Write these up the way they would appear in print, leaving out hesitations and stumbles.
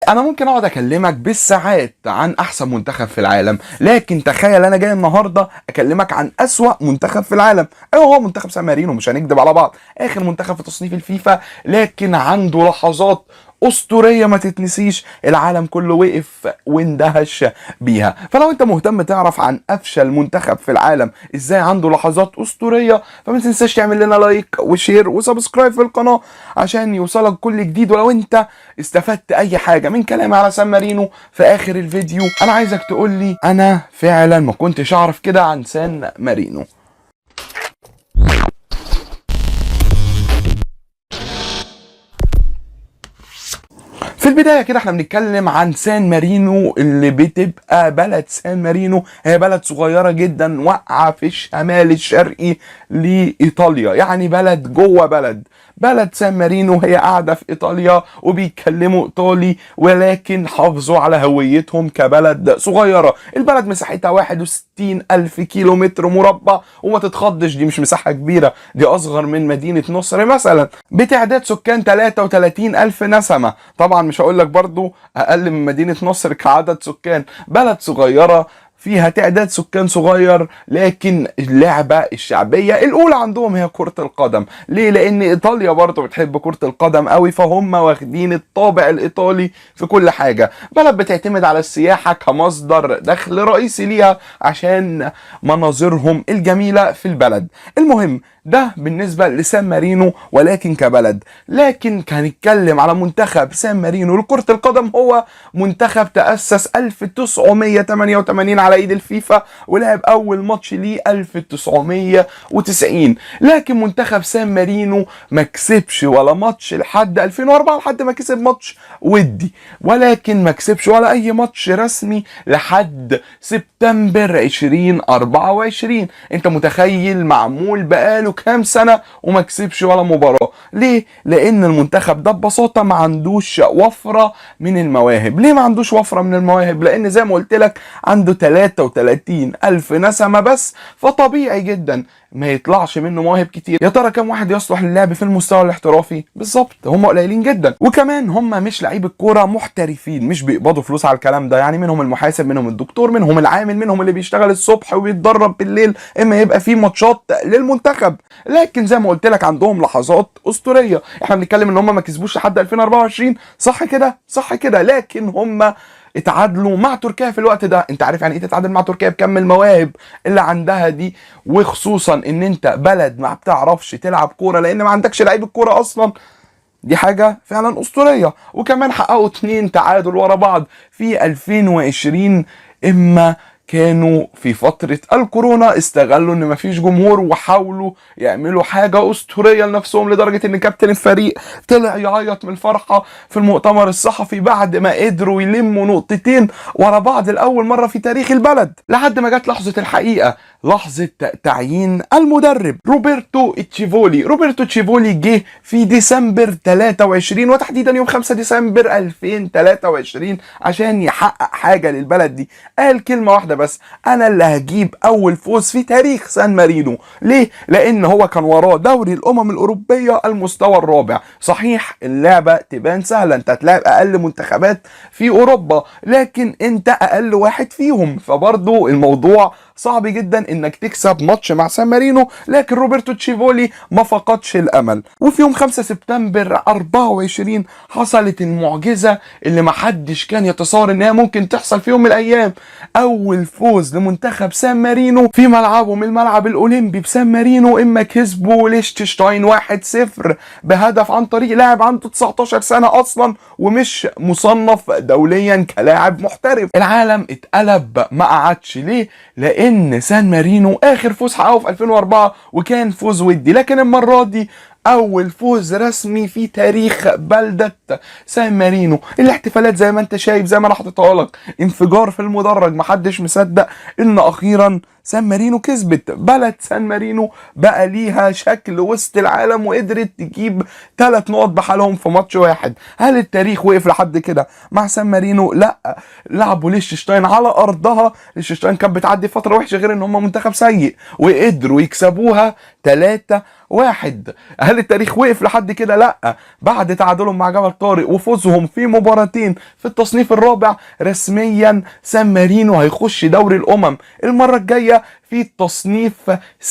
انا ممكن اقعد اكلمك بالساعات عن احسن منتخب في العالم، لكن تخيل انا جاي النهارده اكلمك عن اسوأ منتخب في العالم. ايوه هو منتخب سان مارينو، مش هنكدب على بعض، اخر منتخب في تصنيف الفيفا، لكن عنده لحظات اسطورية ما تتنسيش، العالم كله وقف واندهش بيها. فلو انت مهتم تعرف عن افشل منتخب في العالم ازاي عنده لحظات اسطورية، فما تنساش تعمل لنا like و share و subscribe في القناة عشان يوصلك كل جديد. ولو انت استفدت اي حاجة من كلامي على سان مارينو في اخر الفيديو، انا عايزك تقول لي انا فعلا ما كنتش اعرف كده عن سان مارينو. في البداية كده احنا بنتكلم عن سان مارينو، اللي بتبقى بلد سان مارينو هي بلد صغيرة جدا واقعة في الشمال الشرقي لإيطاليا، يعني بلد جوه بلد. بلد سان مارينو هي قاعدة في إيطاليا وبيتكلموا إيطالي، ولكن حافظوا على هويتهم كبلد صغيرة. البلد مساحتها 61 ألف كيلو متر مربع، وما تتخضش دي مش مساحة كبيرة، دي أصغر من مدينة نصر مثلا، بتعداد سكان 33 ألف نسمة. طبعا مش هقول لك برضو أقل من مدينة نصر كعدد سكان. بلد صغيرة فيها تعداد سكان صغير، لكن اللعبة الشعبية الأولى عندهم هي كرة القدم. ليه؟ لأن إيطاليا برضو بتحب كرة القدم قوي، فهم واخدين الطابع الإيطالي في كل حاجة. بلد بتعتمد على السياحة كمصدر دخل رئيسي ليها عشان مناظرهم الجميلة في البلد. المهم ده بالنسبة لسان مارينو ولكن كبلد. لكن هنتكلم على منتخب سان مارينو لكرة القدم. هو منتخب تأسس 1988 على ايد الفيفا، ولعب اول ماتش ليه 1990. لكن منتخب سان مارينو ما كسبش ولا ماتش لحد 2004، لحد ما كسب ماتش ودي، ولكن ما كسبش ولا اي ماتش رسمي لحد سبتمبر 2024. انت متخيل معمول بقاله كام سنة وما كسبش ولا مباراة؟ ليه؟ لان المنتخب ده ببساطة ما عندوش وفرة من المواهب. ليه ما عندوش وفرة من المواهب؟ لان زي ما قلت لك عنده 33 ألف نسمة بس، فطبيعي جدا ما يطلعش منه مواهب كتير. يا ترى كم واحد يصلح للعب في المستوى الاحترافي؟ بالظبط هم قليلين جدا. وكمان هم مش لعيب الكورة محترفين، مش بيقبضوا فلوس على الكلام ده، يعني منهم المحاسب، منهم الدكتور، منهم العامل، منهم اللي بيشتغل الصبح وبيتدرب بالليل اما يبقى في ماتشات للمنتخب. لكن زي ما قلت لك عندهم لحظات اسطورية. احنا بنتكلم ان هم ما كسبوش لحد 2024، صح كده؟ صح كده. لكن هم اتعادلوا مع تركيا في الوقت ده. انت عارف يعني ايه تتعادل مع تركيا بكم المواهب اللي عندها دي؟ وخصوصا ان انت بلد ما بتعرفش تلعب كورة لان ما عندكش لعيب الكورة اصلا. دي حاجة فعلا اسطورية. وكمان حققوا 2 تعادل ورا بعض في 2020، اما كانوا في فترة الكورونا استغلوا ان مفيش جمهور وحاولوا يعملوا حاجة اسطورية لنفسهم، لدرجة ان كابتن الفريق طلع يعيط من الفرحة في المؤتمر الصحفي بعد ما قدروا يلموا نقطتين ورا بعض لأول مرة في تاريخ البلد. لحد ما جت لحظة الحقيقة، لحظة تعيين المدرب روبرتو تشيفولي. روبرتو تشيفولي جه في ديسمبر 23، وتحديدا يوم 5 ديسمبر 2023، عشان يحقق حاجة للبلد دي. قال كلمة واحدة بس: انا اللي هجيب اول فوز في تاريخ سان مارينو. ليه؟ لان هو كان وراه دوري الامم الاوروبية المستوى الرابع. صحيح اللعبة تبان سهلة، انت هتلاعب اقل منتخبات في اوروبا، لكن انت اقل واحد فيهم، فبرضه الموضوع صعب جدا انك تكسب ماتش مع سان مارينو. لكن روبرتو تشيفولي ما فقدش الامل، وفي يوم 5 سبتمبر 24 حصلت المعجزة اللي ما حدش كان يتصور انها ممكن تحصل في يوم من الايام. اول فوز لمنتخب سان مارينو في ملعبهم الملعب الاولمبي بسان مارينو، اما كسبوا ليشتشتاين 1-0 بهدف عن طريق لاعب عنده 19 سنة اصلا ومش مصنف دوليا كلاعب محترف. العالم اتقلب، ما قعدش. ليه؟ لان سان مارينو اخر فوز حققه في 2004 وكان فوز ودي، لكن المرة دي اول فوز رسمي في تاريخ بلدة سان مارينو. الاحتفالات زي ما انت شايف، زي ما انا حاططها لك، انفجار في المدرج، محدش مصدق ان اخيرا سان مارينو كسبت. بلد سان مارينو بقى ليها شكل وسط العالم وقدرت تجيب 3 نقط بحالهم في ماتش واحد. هل التاريخ وقف لحد كده مع سان مارينو؟ لا، لعبوا ليشتشتاين على ارضها. ليشتشتاين كانت بتعدي فترة وحشة غير ان هم منتخب سيء، وقدروا يكسبوها 3-1. 5-1. هل التاريخ وقف لحد كده؟ لا، بعد تعادلهم مع جبل طارق وفوزهم في مباراتين في التصنيف الرابع، رسميا سان مارينو هيخش دوري الامم المرة الجاية في التصنيف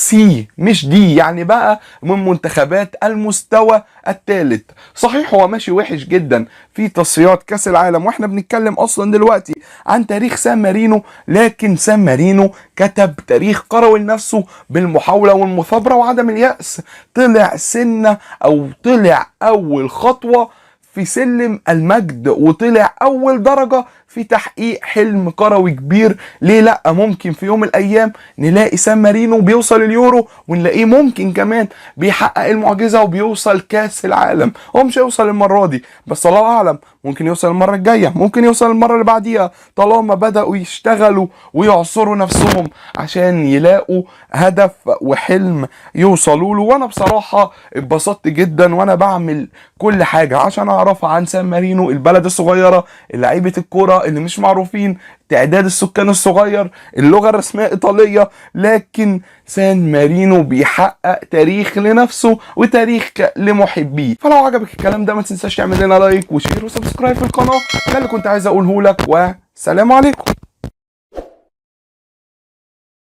C مش D، يعني بقى من منتخبات المستوى الثالث. صحيح هو ماشي وحش جدا في تصفيات كاس العالم، واحنا بنتكلم اصلا دلوقتي عن تاريخ سان مارينو، لكن سان مارينو كتب تاريخ كروي لنفسه بالمحاولة والمثابرة وعدم اليأس. طلع سنة او طلع اول خطوة في سلم المجد، وطلع اول درجة في تحقيق حلم كروي كبير. ليه لا؟ ممكن في يوم من الايام نلاقي سان مارينو بيوصل اليورو، ونلاقيه ممكن كمان بيحقق المعجزة وبيوصل كاس العالم. هو مش هيوصل المرة دي، بس الله اعلم، ممكن يوصل المرة الجاية، ممكن يوصل المرة اللي بعديها، طالما بدأوا يشتغلوا ويعصروا نفسهم عشان يلاقوا هدف وحلم يوصلوا له. وانا بصراحة اتبسطت جدا وانا بعمل كل حاجة عشان اعرف عن سان مارينو، البلد الصغيرة، لعيبة الكورة اللي مش معروفين، تعداد السكان الصغير، اللغة الرسمية إيطالية، لكن سان مارينو بيحقق تاريخ لنفسه وتاريخ لمحبيه. فلو عجبك الكلام ده ما تنساش تعمل لنا like و share و subscribe في القناة. ده اللي كنت عايز اقوله لك، وسلام عليكم.